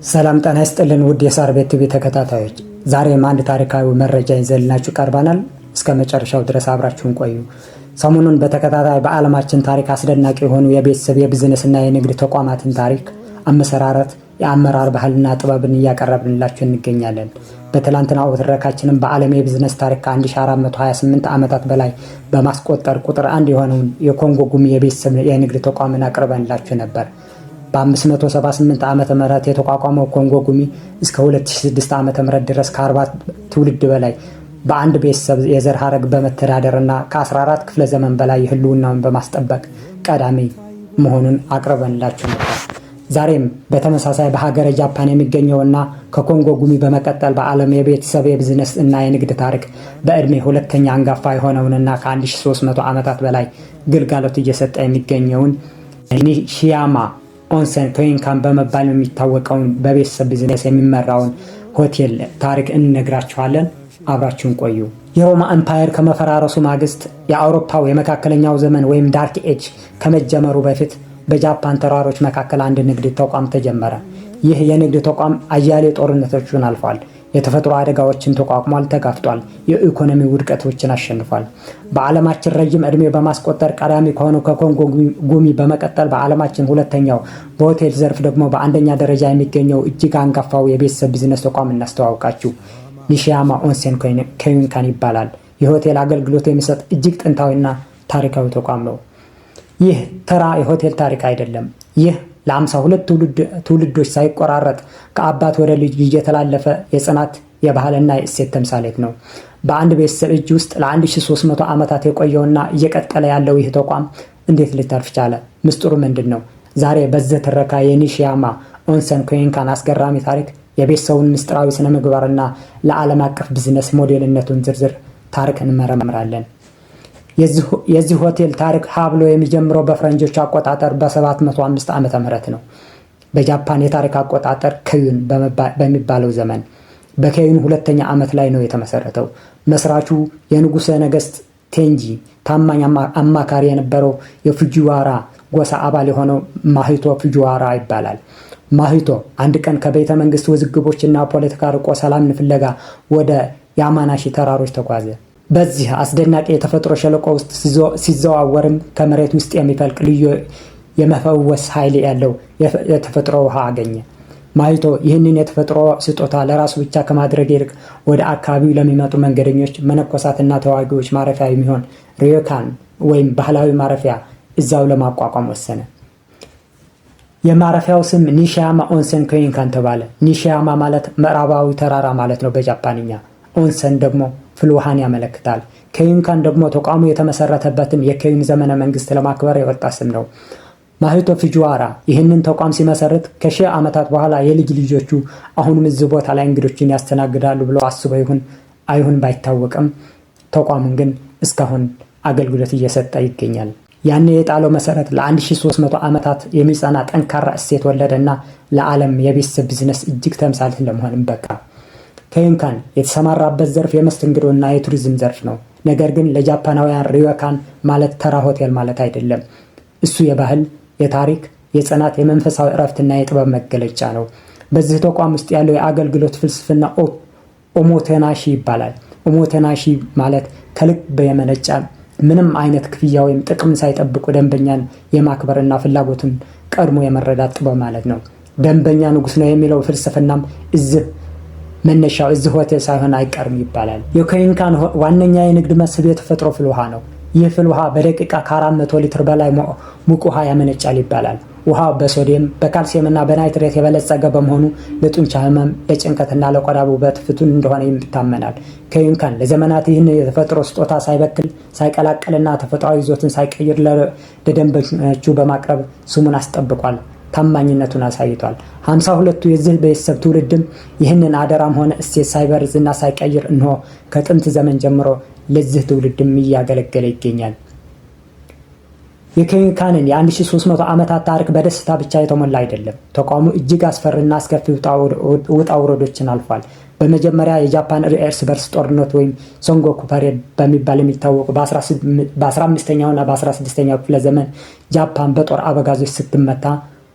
ሰላም ጤና ይስጥልን ውድ የሳር ቤት ቲቪ ተከታታዮች፣ ዛሬም አንድ ታሪካዊ መረጃ ይዘንላችሁ ቀርበናል። እስከ መጨረሻው ድረስ አብራችሁን ቆዩ። ሰሞኑን በተከታታይ በዓለማችን ታሪክ አስደናቂ የሆኑ የቤተሰብ የቢዝነስና የንግድ ተቋማትን ታሪክ፣ አመሰራረት፣ የአመራር ባህልና ጥበብን እያቀረብንላችሁ እንገኛለን። በትላንትናው ትረካችንም በዓለም የቢዝነስ ታሪክ ከ1428 ዓመታት በላይ በማስቆጠር ቁጥር አንድ የሆነውን የኮንጎ ጉሚ የቤተሰብ የንግድ ተቋምን አቅርበንላችሁ ነበር። በ578 ዓመተ ምህረት የተቋቋመው ኮንጎ ጉሚ እስከ 2006 ዓመተ ምህረት ድረስ ከ40 ትውልድ በላይ በአንድ ቤተሰብ የዘር ሐረግ በመተዳደርና ከ14 ክፍለ ዘመን በላይ ህልውናውን በማስጠበቅ ቀዳሚ መሆኑን አቅርበንላችሁ ነበር። ዛሬም በተመሳሳይ በሀገረ ጃፓን የሚገኘውና ከኮንጎ ጉሚ በመቀጠል በዓለም የቤተሰብ የቢዝነስ እና የንግድ ታሪክ በዕድሜ ሁለተኛ አንጋፋ የሆነውንና ከ1300 ዓመታት በላይ ግልጋሎት እየሰጠ የሚገኘውን ኒሺያማ ኦንሰን ኬይንካን በመባል የሚታወቀውን በቤተሰብ ቢዝነስ የሚመራውን ሆቴል ታሪክ እንነግራችኋለን። አብራችሁን ቆዩ። የሮማ empire ከመፈራረሱ ማግስት የአውሮፓው የመካከለኛው ዘመን ወይም Dark Age ከመጀመሩ በፊት በጃፓን ተራሮች መካከል አንድ ንግድ ተቋም ተጀመረ። ይህ የንግድ ተቋም አያሌ ጦርነቶችን አልፏል። የተፈጥሮ አደጋዎችን ተቋቁሟል፣ ተጋፍጧል። የኢኮኖሚ ውድቀቶችን አሸንፏል። በዓለማችን ረጅም ዕድሜ በማስቆጠር ቀዳሚ ከሆነው ከኮንጎ ጉሚ በመቀጠል በዓለማችን ሁለተኛው፣ በሆቴል ዘርፍ ደግሞ በአንደኛ ደረጃ የሚገኘው እጅግ አንጋፋው የቤተሰብ ቢዝነስ ተቋም እናስተዋውቃችሁ። ኒሺያማ ኦንሴን ኬይንካን ይባላል። የሆቴል አገልግሎት የሚሰጥ እጅግ ጥንታዊና ታሪካዊ ተቋም ነው። ይህ ተራ የሆቴል ታሪክ አይደለም። ይህ ለ52 ትውልዶች ሳይቆራረጥ ከአባት ወደ ልጅ እየተላለፈ የጽናት፣ የባህልና የእሴት ተምሳሌት ነው። በአንድ ቤተሰብ እጅ ውስጥ ለ1300 ዓመታት የቆየውና እየቀጠለ ያለው ይህ ተቋም እንዴት ሊተርፍ ቻለ? ምስጢሩ ምንድን ነው? ዛሬ በዚህ ትረካ የኒሺያማ ኦንሰን ኬይንካን አስገራሚ ታሪክ፣ የቤተሰቡን ምስጢራዊ ስነ ምግባርና ለዓለም አቀፍ ቢዝነስ ሞዴልነቱን ዝርዝር ታሪክ እንመረምራለን። የዚህ ሆቴል ታሪክ ሀ ብሎ የሚጀምረው በፈረንጆቹ አቆጣጠር በ705 ዓመተ ምህረት ነው። በጃፓን የታሪክ አቆጣጠር ከዩን በሚባለው ዘመን በከዩን ሁለተኛ ዓመት ላይ ነው የተመሰረተው። መስራቹ የንጉሠ ነገሥት ቴንጂ ታማኝ አማካሪ የነበረው የፉጂዋራ ጎሳ አባል የሆነው ማሂቶ ፉጂዋራ ይባላል። ማሂቶ አንድ ቀን ከቤተ መንግስት ውዝግቦችና ፖለቲካ ርቆ ሰላምን ፍለጋ ወደ ያማናሺ ተራሮች ተጓዘ። በዚህ አስደናቂ የተፈጥሮ ሸለቆ ውስጥ ሲዘዋወርም ከመሬት ውስጥ የሚፈልቅ ልዩ የመፈወስ ኃይል ያለው የተፈጥሮ ውሃ አገኘ። ማሂቶ ይህንን የተፈጥሮ ስጦታ ለራሱ ብቻ ከማድረግ ይልቅ ወደ አካባቢው ለሚመጡ መንገደኞች፣ መነኮሳትና ተዋጊዎች ማረፊያ የሚሆን ሪዮካን ወይም ባህላዊ ማረፊያ እዛው ለማቋቋም ወሰነ። የማረፊያው ስም ኒሺያማ ኦንሰን ኬይንካን ተባለ። ኒሺያማ ማለት ምዕራባዊ ተራራ ማለት ነው በጃፓንኛ። ኦንሰን ደግሞ ፍል ውሃን ያመለክታል። ኬይንካን ደግሞ ተቋሙ የተመሰረተበትን የኬዩን ዘመነ መንግስት ለማክበር የወጣ ስም ነው። ማሂቶ ፉጂዋራ ይህንን ተቋም ሲመሰርት ከሺህ ዓመታት በኋላ የልጅ ልጆቹ አሁንም እዚህ ቦታ ላይ እንግዶችን ያስተናግዳሉ ብሎ አስቦ ይሁን አይሁን ባይታወቅም ተቋሙን ግን እስካሁን አገልግሎት እየሰጠ ይገኛል። ያኔ የጣለው መሰረት ለ1300 ዓመታት የሚጸና ጠንካራ እሴት ወለደና ለዓለም የቤተሰብ ቢዝነስ እጅግ ተምሳሌት ለመሆንም በቃ። ኬይንካን የተሰማራበት ዘርፍ የመስተንግዶና የቱሪዝም ዘርፍ ነው። ነገር ግን ለጃፓናውያን ሪዮካን ማለት ተራ ሆቴል ማለት አይደለም። እሱ የባህል፣ የታሪክ፣ የጽናት፣ የመንፈሳዊ እረፍትና የጥበብ መገለጫ ነው። በዚህ ተቋም ውስጥ ያለው የአገልግሎት ፍልስፍና ኦሞቴናሺ ይባላል። ኦሞቴናሺ ማለት ከልብ የመነጨ ምንም አይነት ክፍያ ወይም ጥቅም ሳይጠብቁ ደንበኛን የማክበርና ፍላጎትን ቀድሞ የመረዳት ጥበብ ማለት ነው። ደንበኛ ንጉስ ነው የሚለው ፍልስፍናም እዚህ መነሻው እዚህ ሆቴል ሳይሆን አይቀርም ይባላል። የኬይንካን ዋነኛ የንግድ መስህብ የተፈጥሮ ፍል ውሃ ነው። ይህ ፍል ውሃ በደቂቃ ከ400 ሊትር በላይ ሙቅ ውሃ ያመነጫል ይባላል። ውሃው በሶዲየም፣ በካልሲየም እና በናይትሬት የበለጸገ በመሆኑ ለጡንቻ ህመም፣ ለጭንቀትና ለቆዳ ውበት ፍቱን እንደሆነ ይታመናል። ኬይንካን ለዘመናት ይህን የተፈጥሮ ስጦታ ሳይበክል፣ ሳይቀላቀልና ተፈጥሯዊ ይዞትን ሳይቀይር ለደንበኞቹ በማቅረብ ስሙን አስጠብቋል። ታማኝነቱን አሳይቷል። 52ቱ የዚህ ቤተሰብ ትውልድም ይህንን አደራም ሆነ እሴት ሳይበርዝና ሳይቀይር እንሆ ከጥንት ዘመን ጀምሮ ለዚህ ትውልድም እያገለገለ ይገኛል። የኬይንካንን የ1300 ዓመታት ታሪክ በደስታ ብቻ የተሞላ አይደለም። ተቋሙ እጅግ አስፈሪና አስከፊ ውጣ ውረዶችን አልፏል። በመጀመሪያ የጃፓን እርስ በርስ ጦርነት ወይም ሴንጎኩ period በሚባል የሚታወቁ በ15ኛውና በ16ኛው ክፍለ ዘመን ጃፓን በጦር አበጋዞች ስትመታ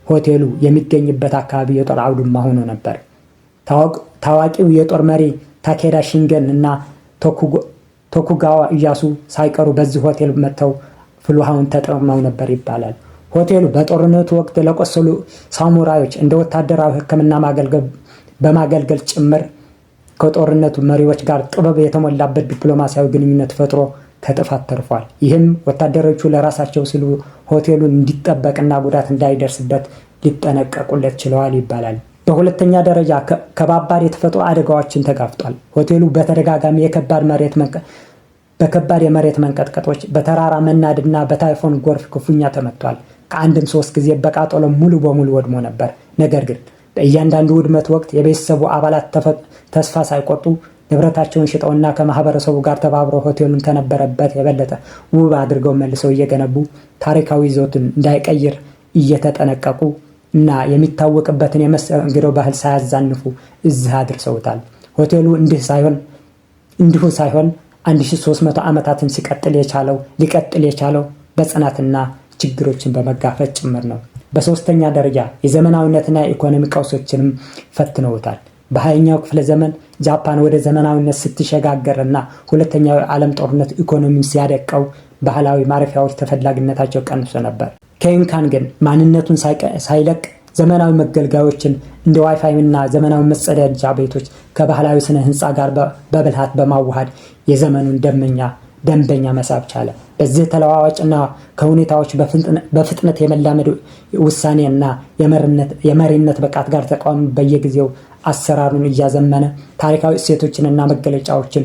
ሆቴሉ የሚገኝበት አካባቢ የጦር አውድማ ሆኖ ነበር። ታዋቂው የጦር መሪ ታኬዳ ሺንገን እና ቶኩጋዋ ኢያሱ ሳይቀሩ በዚህ ሆቴል መጥተው ፍልውሃውን ተጠቅመው ነበር ይባላል። ሆቴሉ በጦርነቱ ወቅት ለቆሰሉ ሳሙራዮች እንደ ወታደራዊ ሕክምና በማገልገል ጭምር ከጦርነቱ መሪዎች ጋር ጥበብ የተሞላበት ዲፕሎማሲያዊ ግንኙነት ፈጥሮ ከጥፋት ተርፏል። ይህም ወታደሮቹ ለራሳቸው ሲሉ ሆቴሉን እንዲጠበቅና ጉዳት እንዳይደርስበት ሊጠነቀቁለት ችለዋል ይባላል። በሁለተኛ ደረጃ ከባባድ የተፈጥሮ አደጋዎችን ተጋፍጧል። ሆቴሉ በተደጋጋሚ በከባድ የመሬት መንቀጥቀጦች፣ በተራራ መናድና በ typhoon ጎርፍ ክፉኛ ተመቷል። ከአንድም ሶስት ጊዜ በቃጠሎ ሙሉ በሙሉ ወድሞ ነበር። ነገር ግን በእያንዳንዱ ውድመት ወቅት የቤተሰቡ አባላት ተስፋ ሳይቆርጡ ንብረታቸውን ሽጠውና ከማህበረሰቡ ጋር ተባብረው ሆቴሉን ከነበረበት የበለጠ ውብ አድርገው መልሰው እየገነቡ ታሪካዊ ይዘቱን እንዳይቀይር እየተጠነቀቁ እና የሚታወቅበትን የመስተንግዶ ባህል ሳያዛንፉ እዚህ አድርሰውታል። ሆቴሉ እንዲሁ ሳይሆን 1300 ዓመታትን ሲቀጥል የቻለው ሊቀጥል የቻለው በጽናትና ችግሮችን በመጋፈጥ ጭምር ነው። በሶስተኛ ደረጃ የዘመናዊነትና የኢኮኖሚ ቀውሶችንም ፈትነውታል። በ20ኛው ክፍለ ዘመን ጃፓን ወደ ዘመናዊነት ስትሸጋገርና ሁለተኛው የዓለም ጦርነት ኢኮኖሚን ሲያደቀው ባህላዊ ማረፊያዎች ተፈላጊነታቸው ቀንሶ ነበር። ኬይንካን ግን ማንነቱን ሳይለቅ ዘመናዊ መገልገያዎችን እንደ ዋይፋይ እና ዘመናዊ መጸዳጃ ቤቶች ከባህላዊ ስነ ህንፃ ጋር በብልሃት በማዋሃድ የዘመኑን ደንበኛ መሳብ ቻለ። በዚህ ተለዋዋጭና ከሁኔታዎች በፍጥነት የመላመድ ውሳኔና የመሪነት ብቃት ጋር ተቋም በየጊዜው አሰራሩን እያዘመነ ታሪካዊ እሴቶችንና መገለጫዎችን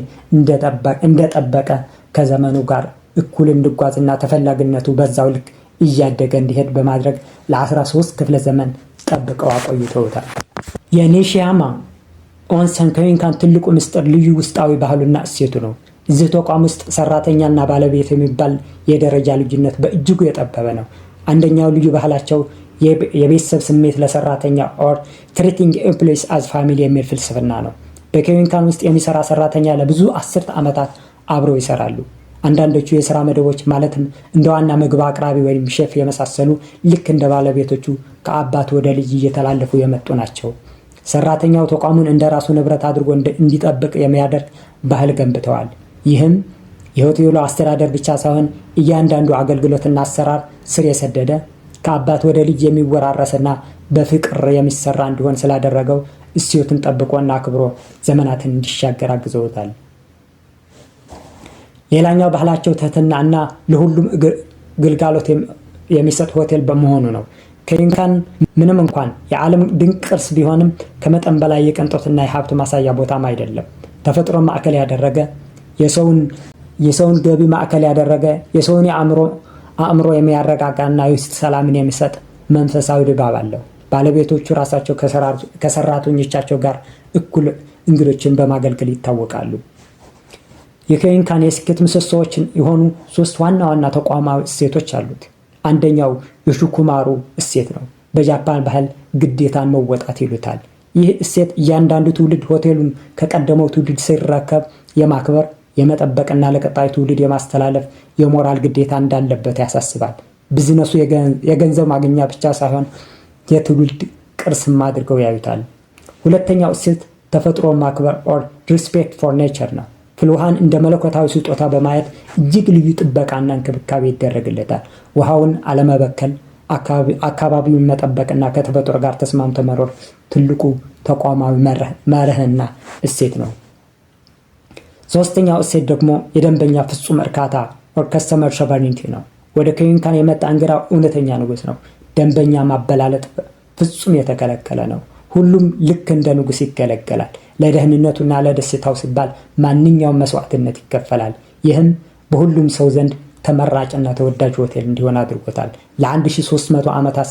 እንደጠበቀ ከዘመኑ ጋር እኩል እንዲጓዝና ተፈላጊነቱ በዛው ልክ እያደገ እንዲሄድ በማድረግ ለ13 ክፍለ ዘመን ጠብቀው አቆይተውታል። የኒሺያማ ኦንሰን ኬይንካን ትልቁ ምስጢር ልዩ ውስጣዊ ባህሉና እሴቱ ነው። እዚህ ተቋም ውስጥ ሰራተኛና ባለቤት የሚባል የደረጃ ልዩነት በእጅጉ የጠበበ ነው። አንደኛው ልዩ ባህላቸው የቤተሰብ ስሜት ለሰራተኛ or treating employees as family የሚል ፍልስፍና ነው። በኬይንካን ውስጥ የሚሰራ ሰራተኛ ለብዙ አስርት ዓመታት አብረው ይሰራሉ። አንዳንዶቹ የስራ መደቦች ማለትም እንደ ዋና ምግብ አቅራቢ ወይም ሼፍ የመሳሰሉ ልክ እንደ ባለቤቶቹ ከአባት ወደ ልጅ እየተላለፉ የመጡ ናቸው። ሰራተኛው ተቋሙን እንደ ራሱ ንብረት አድርጎ እንዲጠብቅ የሚያደርግ ባህል ገንብተዋል። ይህም የሆቴሉ አስተዳደር ብቻ ሳይሆን እያንዳንዱ አገልግሎትና አሰራር ስር የሰደደ፣ ከአባት ወደ ልጅ የሚወራረስና በፍቅር የሚሰራ እንዲሆን ስላደረገው እሴቱን ጠብቆና አክብሮ ዘመናትን እንዲሻገር አግዘውታል። ሌላኛው ባህላቸው ትህትና እና ለሁሉም ግልጋሎት የሚሰጥ ሆቴል በመሆኑ ነው። ኬይንካን ምንም እንኳን የዓለም ድንቅ ቅርስ ቢሆንም ከመጠን በላይ የቅንጦትና የሀብት ማሳያ ቦታም አይደለም። ተፈጥሮ ማዕከል ያደረገ፣ የሰውን ገቢ ማዕከል ያደረገ፣ የሰውን አእምሮ የሚያረጋጋና የውስጥ ሰላምን የሚሰጥ መንፈሳዊ ድባብ አለው። ባለቤቶቹ ራሳቸው ከሰራተኞቻቸው ጋር እኩል እንግዶችን በማገልገል ይታወቃሉ። የኬይንካን የስኬት ምሰሶዎች የሆኑ ሶስት ዋና ዋና ተቋማዊ እሴቶች አሉት። አንደኛው የሹኩማሩ እሴት ነው። በጃፓን ባህል ግዴታን መወጣት ይሉታል። ይህ እሴት እያንዳንዱ ትውልድ ሆቴሉን ከቀደመው ትውልድ ሲረከብ የማክበር፣ የመጠበቅና ለቀጣዩ ትውልድ የማስተላለፍ የሞራል ግዴታ እንዳለበት ያሳስባል። ቢዝነሱ የገንዘብ ማግኛ ብቻ ሳይሆን የትውልድ ቅርስም አድርገው ያዩታል። ሁለተኛው እሴት ተፈጥሮ ማክበር or respect for nature ነው። ፍልውሃን እንደ መለኮታዊ ስጦታ በማየት እጅግ ልዩ ጥበቃና እንክብካቤ ይደረግለታል። ውሃውን አለመበከል፣ አካባቢውን መጠበቅና ከተፈጥሮ ጋር ተስማምቶ መኖር ትልቁ ተቋማዊ መርህና እሴት ነው። ሶስተኛው እሴት ደግሞ የደንበኛ ፍጹም እርካታ or customer sovereignty ነው። ወደ ኬይንካን የመጣ እንግዳ እውነተኛ ንጉስ ነው። ደንበኛ ማበላለጥ ፍጹም የተከለከለ ነው። ሁሉም ልክ እንደ ንጉስ ይገለገላል። ለደህንነቱና ለደስታው ሲባል ማንኛውም መስዋዕትነት ይከፈላል። ይህም በሁሉም ሰው ዘንድ ተመራጭና ተወዳጅ ሆቴል እንዲሆን አድርጎታል። ለ1300 ዓመታት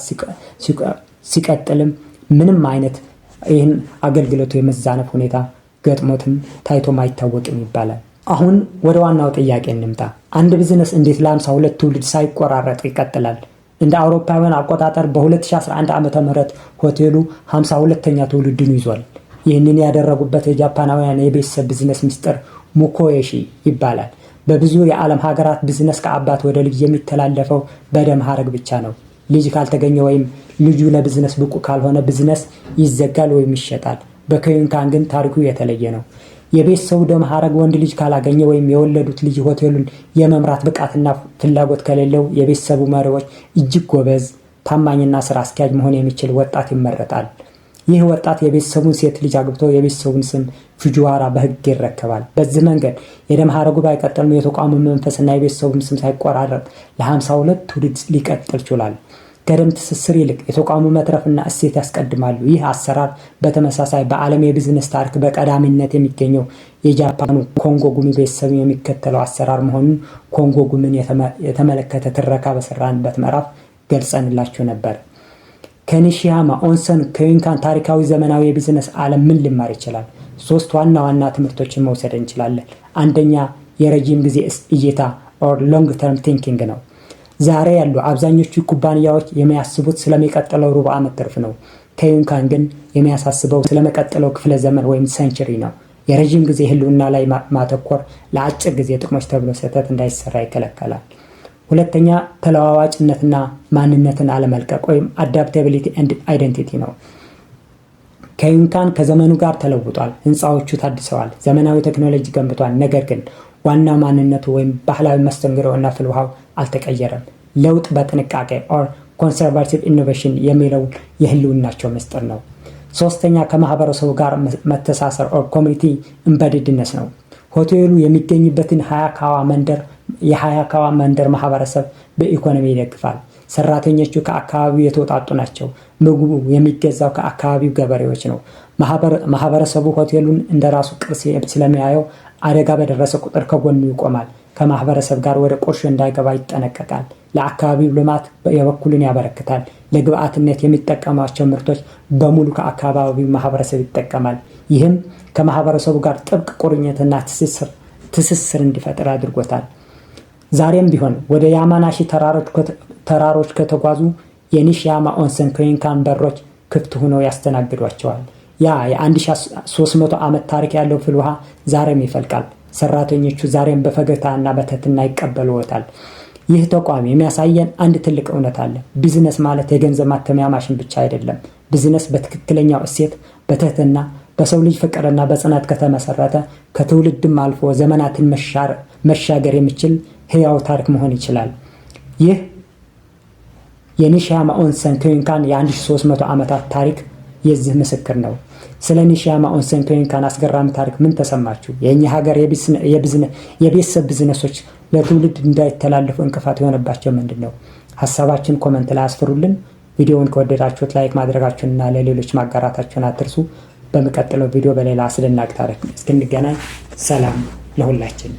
ሲቀጥልም ምንም አይነት ይህን አገልግሎቱ የመዛነፍ ሁኔታ ገጥሞትም ታይቶም አይታወቅም ይባላል። አሁን ወደ ዋናው ጥያቄ እንምጣ። አንድ ቢዝነስ እንዴት ለ52 ትውልድ ሳይቆራረጥ ይቀጥላል? እንደ አውሮፓውያን አቆጣጠር በ2011 ዓ.ም ሆቴሉ 52ኛ ትውልድን ይዟል። ይህንን ያደረጉበት የጃፓናውያን የቤተሰብ ቢዝነስ ምስጢር ሙኮየሺ ይባላል። በብዙ የዓለም ሀገራት ቢዝነስ ከአባት ወደ ልጅ የሚተላለፈው በደም ሀረግ ብቻ ነው። ልጅ ካልተገኘ ወይም ልጁ ለቢዝነስ ብቁ ካልሆነ ቢዝነስ ይዘጋል ወይም ይሸጣል። በኬዩንካን ግን ታሪኩ የተለየ ነው። የቤተሰቡ ደም ሐረግ ወንድ ልጅ ካላገኘ ወይም የወለዱት ልጅ ሆቴሉን የመምራት ብቃትና ፍላጎት ከሌለው የቤተሰቡ መሪዎች እጅግ ጎበዝ፣ ታማኝና ስራ አስኪያጅ መሆን የሚችል ወጣት ይመረጣል። ይህ ወጣት የቤተሰቡን ሴት ልጅ አግብቶ የቤተሰቡን ስም ፉጂዋራ በሕግ ይረከባል። በዚህ መንገድ የደም ሐረጉ ባይቀጥልም የተቋሙ መንፈስና የቤተሰቡን ስም ሳይቆራረጥ ለ52 ትውልድ ሊቀጥል ችሏል። ከደም ትስስር ይልቅ የተቋሙ መትረፍና እሴት ያስቀድማሉ። ይህ አሰራር በተመሳሳይ በዓለም የቢዝነስ ታሪክ በቀዳሚነት የሚገኘው የጃፓኑ ኮንጎ ጉሚ ቤተሰብ የሚከተለው አሰራር መሆኑን ኮንጎ ጉሚን የተመለከተ ትረካ በሰራንበት ምዕራፍ ገልጸንላችሁ ነበር። ከኒሺያማ ኦንሰን ኬዩንካን ታሪካዊ ዘመናዊ የቢዝነስ ዓለም ምን ሊማር ይችላል? ሶስት ዋና ዋና ትምህርቶችን መውሰድ እንችላለን። አንደኛ፣ የረጅም ጊዜ እይታ or long term thinking ነው። ዛሬ ያሉ አብዛኞቹ ኩባንያዎች የሚያስቡት ስለሚቀጥለው ሩብ ዓመት ትርፍ ነው። ኬዩንካን ግን የሚያሳስበው ስለሚቀጥለው ክፍለ ዘመን ወይም century ነው። የረዥም ጊዜ ህልውና ላይ ማተኮር ለአጭር ጊዜ ጥቅሞች ተብሎ ስህተት እንዳይሰራ ይከለከላል። ሁለተኛ፣ ተለዋዋጭነትና ማንነትን አለመልቀቅ ወይም adaptability and identity ነው። ኬዩንካን ከዘመኑ ጋር ተለውጧል። ህንፃዎቹ ታድሰዋል፣ ዘመናዊ ቴክኖሎጂ ገንብቷል። ነገር ግን ዋና ማንነቱ ወይም ባህላዊ መስተንግዶ እና ፍልውሃው አልተቀየረም። ለውጥ በጥንቃቄ or conservative innovation የሚለው የህልውናቸው ምስጢር ነው። ሶስተኛ፣ ከማህበረሰቡ ጋር መተሳሰር or community embeddedness ነው። ሆቴሉ የሚገኝበትን ሀያካዋ መንደር የሀያካዋ መንደር ማህበረሰብ በኢኮኖሚ ይደግፋል። ሰራተኞቹ ከአካባቢው የተውጣጡ ናቸው። ምግቡ የሚገዛው ከአካባቢው ገበሬዎች ነው። ማህበረሰቡ ሆቴሉን እንደ ራሱ ቅርስ ስለሚያየው አደጋ በደረሰ ቁጥር ከጎኑ ይቆማል። ከማህበረሰብ ጋር ወደ ቁርሾ እንዳይገባ ይጠነቀቃል። ለአካባቢው ልማት የበኩሉን ያበረክታል። ለግብአትነት የሚጠቀማቸው ምርቶች በሙሉ ከአካባቢው ማህበረሰብ ይጠቀማል። ይህም ከማህበረሰቡ ጋር ጥብቅ ቁርኝትና ትስስር እንዲፈጥር አድርጎታል። ዛሬም ቢሆን ወደ ያማናሺ ተራሮች ከተጓዙ የኒሺያማ ኦንሰን ኬዩንካን በሮች ክፍት ሆነው ያስተናግዷቸዋል። ያ የ1300 ዓመት ታሪክ ያለው ፍልውሃ ዛሬም ይፈልቃል። ሰራተኞቹ ዛሬም በፈገግታ እና በትህትና ይቀበሉዎታል። ይህ ተቋም የሚያሳየን አንድ ትልቅ እውነት አለ። ቢዝነስ ማለት የገንዘብ ማተሚያ ማሽን ብቻ አይደለም። ቢዝነስ በትክክለኛው እሴት፣ በትህትና፣ በሰው ልጅ ፍቅርና በጽናት ከተመሰረተ ከትውልድም አልፎ ዘመናትን መሻገር የሚችል ህያው ታሪክ መሆን ይችላል። ይህ የኒሺያማ ኦንሰን ኬዩንካን የ1300 ዓመታት ታሪክ የዚህ ምስክር ነው። ስለ ኒሺያማ ኦንሰን ኬዩንካን አስገራሚ ታሪክ ምን ተሰማችሁ? የእኛ ሀገር የቤተሰብ ቢዝነሶች ለትውልድ እንዳይተላለፉ እንቅፋት የሆነባቸው ምንድን ነው? ሀሳባችሁን comment ላይ አስፍሩልን። ቪዲዮውን ከወደዳችሁት like ማድረጋችሁንና ለሌሎች ማጋራታችሁን አትርሱ። በሚቀጥለው ቪዲዮ በሌላ አስደናቂ ታሪክ እስክንገናኝ ሰላም ለሁላችን።